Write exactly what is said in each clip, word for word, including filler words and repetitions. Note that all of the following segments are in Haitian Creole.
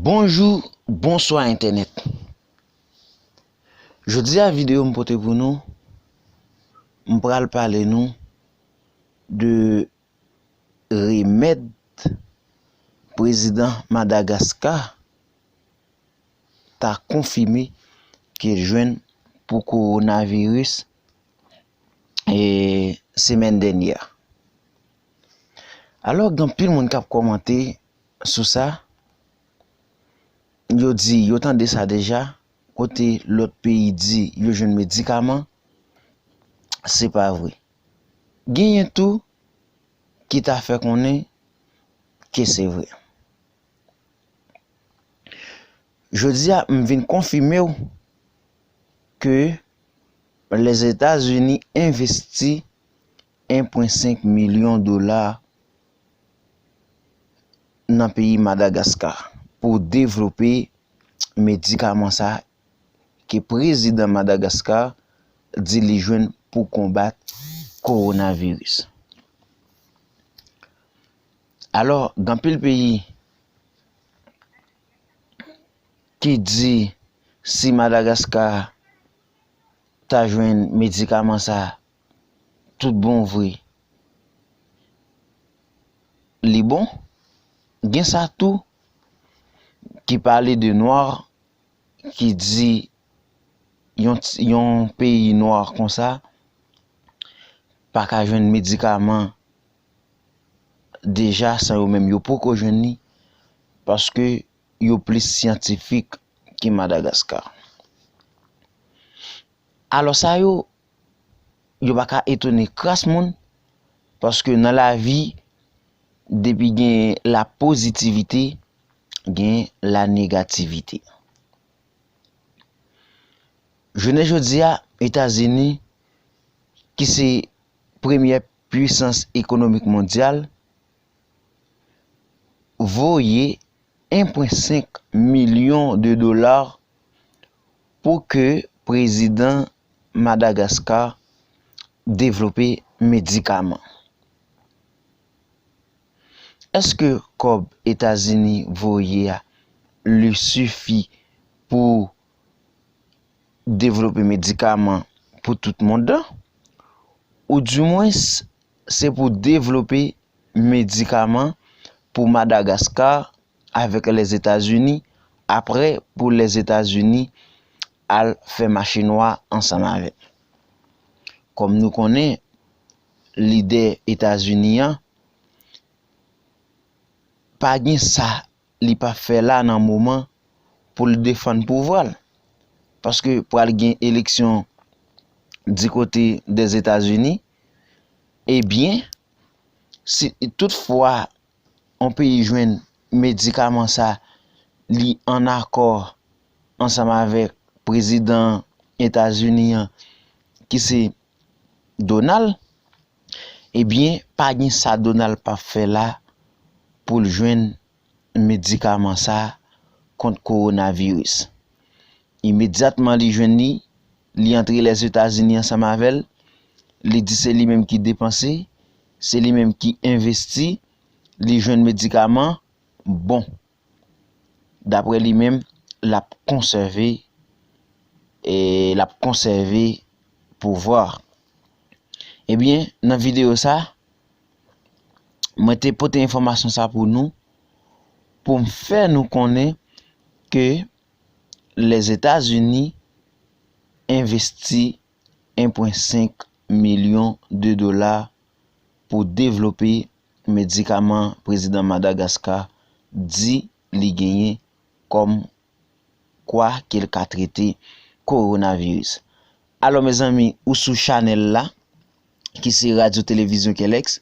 Bonjou, bonswa entènèt. Jodi a videyo m pote pou nou, m pral pale nou de remèd prezidan Madagaskar ta konfime ke l jwenn pou kowonaviris e semèn dènyè. Alò, gen anpil moun k ap kòmante sou sa. Yo di yo tande sa deja, kote lòt peyi di yo jwenn medikaman, se pa vre. Genyen tou ki ta fè konnen ke se vre. Jodi a, m vin konfime w ke Lèzetazini envesti en pwen senk milyon dola nan peyi Madagaskar pou devlope medikaman sa ke prezidan Madagaskar di li jwenn pou konbat kowonaviris. Alò, gen anpil peyi ki di si Madagaskar ta jwenn medikaman sa tout bon vre, li bon. Gen sa tou ki pale de nwa, ki di yon, yon peyi nwa konsa pa ka jwenn medikaman deja san yo menm yo poko jwenn li, paske yo plis syantifik ke Madagaskar. Alò sa yo, yo pa ka etone kras moun, paske nan lavi, depi gen la pozitivite, gen la negativite. Jounen jodi a, Etazini, ki se premyè pwisans ekonomik mondyal, voye en pwen senk milyon de dola pou ke prezidan Madagaskar devlope medikaman. Èske kòb Etazini voye a li sifi pou devlope medikaman pou tout mond lan? Oudimwens, se pou devlope medikaman pou Madagaskar avèk Lèzetazini, apre pou Lèzetazini al fè mache nwa ansanm avè l. Kòm nou konnen, lidè Etazini an pa gen sa li p ap fè la nan moman pou l defann pouvwa l. Paske pral gen eleksyon di kote dèzetazini, ebyen, si toutfwa yon peyi jwenn medikaman sa, li an akò ansanm avèk prezidan Etazini an, ki se Donald, ebyen, pa gen sa Donald p ap fè la pou l jwenn medikaman sa kont kowonaviris. Imedyatman li jwenn li, li antre Lèzetazini ansanm avè l, li di se li menm ki depanse, se li menm ki envesti, li jwenn medikaman, bon, daprè li menm, l ap konsève, e l ap konsève pouvwa. Ebyen, nan videyo sa, mwen te pote enfòmasyon sa pou nou, pou m fè nou konnen ke Lèzetazini envesti en pwen senk milyon de dola pou devlope medikaman prezidan Madagaskar di li genyen kòm kwa ke l ka trete kowonaviris. Alò, mezanmi, ou sou chanèl la, ki se Radyo Televizyon Kèlèks.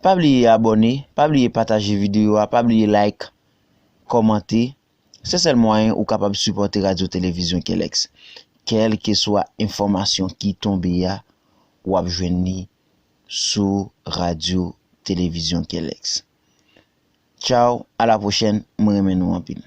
Pa bliye abòne, pa bliye pataje videyo a, pa bliye like, kòmante. Se sèl mwayen ou kapab sipòte Radyo Televizyon Kèlèks. Kèlkeswa enfòmasyon ki tonbe a, w ap jwenn li sou Radyo Televizyon Kèlèks. Tchaw, a la pwochèn, mwen renmen nou anpil.